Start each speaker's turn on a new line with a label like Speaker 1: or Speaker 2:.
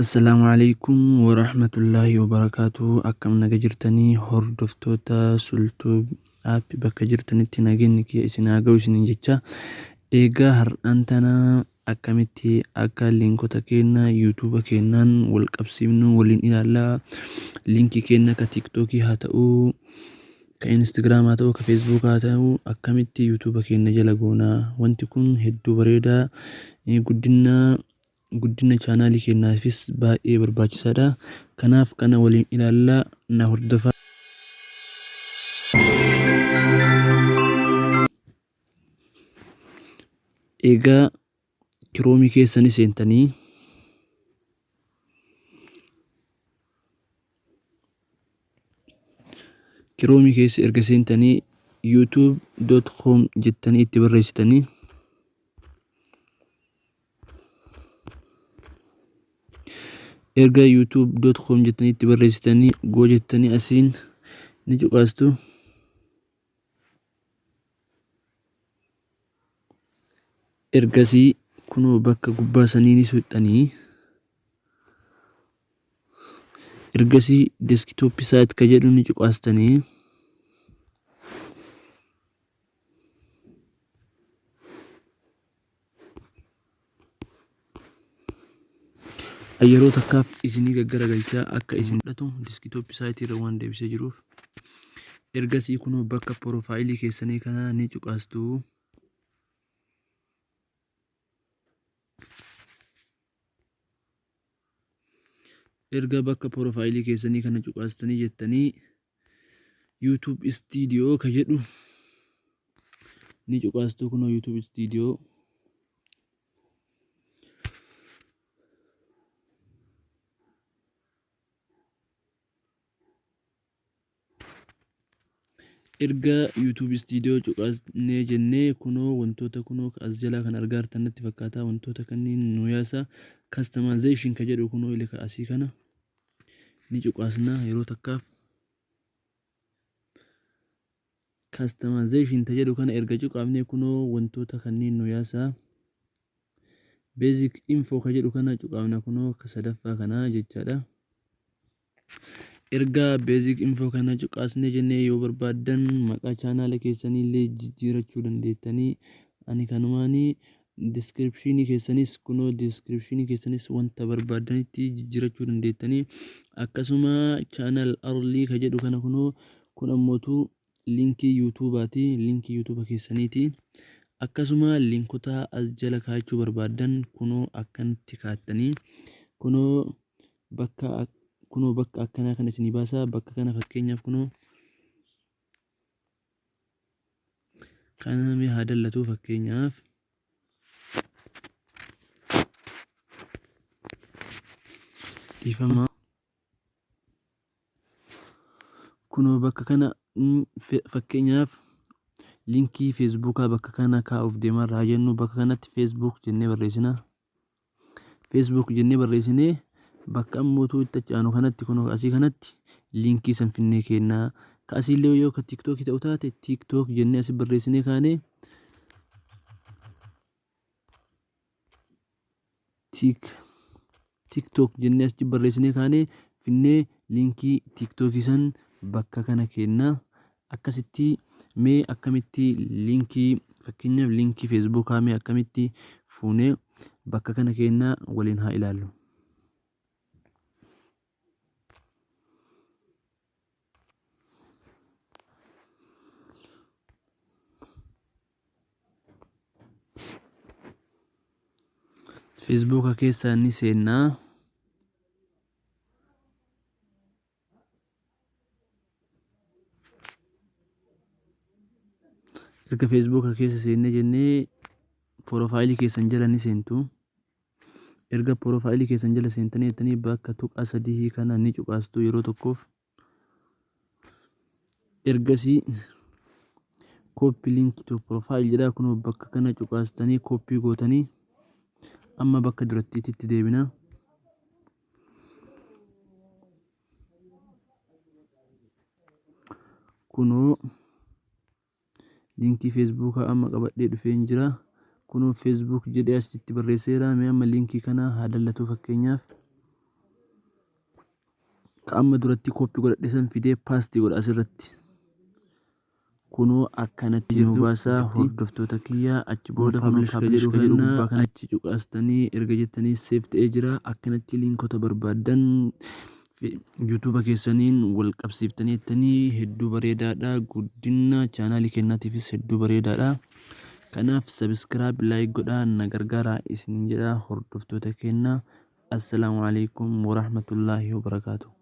Speaker 1: Assalaamu alaikum warahmatullaahi wabarakaatuh. Akkam naga jirtanii hordoftoota Sultuu app, bakka jirtanitti nageenyi kiyya isin haa ga'u isiniin jecha. Egaa har'aan tana akkamitti akka liinkota keenya YouTube keenyaan wal qabsiifnu waliin ilaallaa. Liinkii keenya ka TikTokii haa ta'u, ka Instagram haa ta'u, ka Facebook haa ta'u, akkamitti YouTube keenya jala goonaa. Wanti kun hedduu bareedaa, guddina chaanaalii keenyaafis baay'ee barbaachisaadha. Kanaaf kana waliin ilaallaa, na hordofaa. Egaa Chrome keessa ni seentanii, Chrome keessa erga seentanii youtube.com jettanii itti barreessitanii, erga youtube.com jettanii itti barreessitanii go jettanii asiin ni cuqaastu. Ergasii kunoo bakka gubbaa sanii ni suuxxanii. Ergasii desktop site ka jedhu ni cuqaastanii. Yeroo takkaaf isinii gaggaragalchaa akka isin fudhatu desktop site irra waan deebisee jiruuf. Ergasii kunoo bakka porofaayilii keessanii kana ni cuqaastu. Erga bakka porofaayilii keessanii kana cuqaastanii jettanii YouTube Studio ka jedhu ni cuqaastu. Kunoo YouTube Studio. Erga YouTube Studio cuqaasnee jennee kunoo wantoota kunoo as jalaa kan argaa jirtan natti fakkaata, wantoota kanneen nu yaasa. Customization ka jedhu kunoo ilka asii kana ni cuqaasna yeroo takkaaf. Customization ta jedhu kana erga cuqaafnee kunoo wantoota kanneen nu yaasa. Basic info ka jedhu kana cuqaafna, kunoo ka sadaffaa kana jechaadha. Erga basic info kana cuqaasnee jennee, yoo barbaaddan maqaa chaanaala keessanii illee jijjiirachuu dandeettanii. Ani kanumaanii descriptionii keessanis, kunoo descriptionii keessanis wanta barbaaddanitti jijjiirachuu dandeettanii. Akkasuma channel URL ka jedhu kana, kunoo kun ammootu linkii YouTubeaati, linkii YouTube keessaniiti. Akkasuma linkota as jala kaa'achuu barbaaddan kunoo akkanatti kaa'attanii, kunoo bakka akkanaa kana isinii baasa. Bakka kana fakkeenyaaf kunoo kana mee haa dallatu, fakkeenyaaf dhiifama, kunoo bakka kana fakkeenyaaf linkii Facebookaa bakka kana kaa'uuf deemaa irraa jennu, bakka kanatti Facebook jennee barreessina. Facebook jennee barreessinee bakka ammootuu itti achi kanatti, kunoo asii kanatti linkii san finnee kennaa. Ka asiillee yoo ka TikTokii ta'u taate TikTok jennee asii barreessinee kaanee TikTok jennee achi barreessinee kaanee finnee linkii TikTokii san bakka kana kennaa. Akkasitti mee akkamitti linkii, fakkeenyaaf linkii Facebookaa mee akkamitti fuunee bakka kana kennaa waliin haa ilaallu. Facebooka keessa ni seennaa. Erga Facebooka keessa seennee jennee porofaayilii keessan jala ni seentu. Erga porofaayilii keessan jala seentanii jettanii bakka tuqaa sadii kana ni cuqaastu yeroo tokkoof. Ergasii copy link to profile jedha, kunoo bakka kana cuqaastanii copy gootanii amma bakka durattiitti deebina. Kunoo linkii Facebookaa amma qabadhee dhufeen jira. Kunoo Facebook jedhee asitti barreesseera. Mee amma linkii kana haa dallatu fakkeenyaaf. Ka amma duratti copy godhadhe san fidee paste godha asirratti. Kunoo akkanatti nu baasaa, hordoftoota kiyyaa. Achi booda publish ka jedhu gubbaa kana achi cuqaastanii erga jettanii save ta'ee jira. Akkanatti liinkota barbaaddan YouTube keessaniin wal qabsiiftanii jettanii hedduu bareedaadha. Guddina chaanaalii kennaatiifis hedduu bareedaadha. Kanaaf subscribe, like godhaa na gargaaraa isiniin jedha, hordoftoota keenya. Assalaamu alaikum warahmatullaahi wabarakaatuh.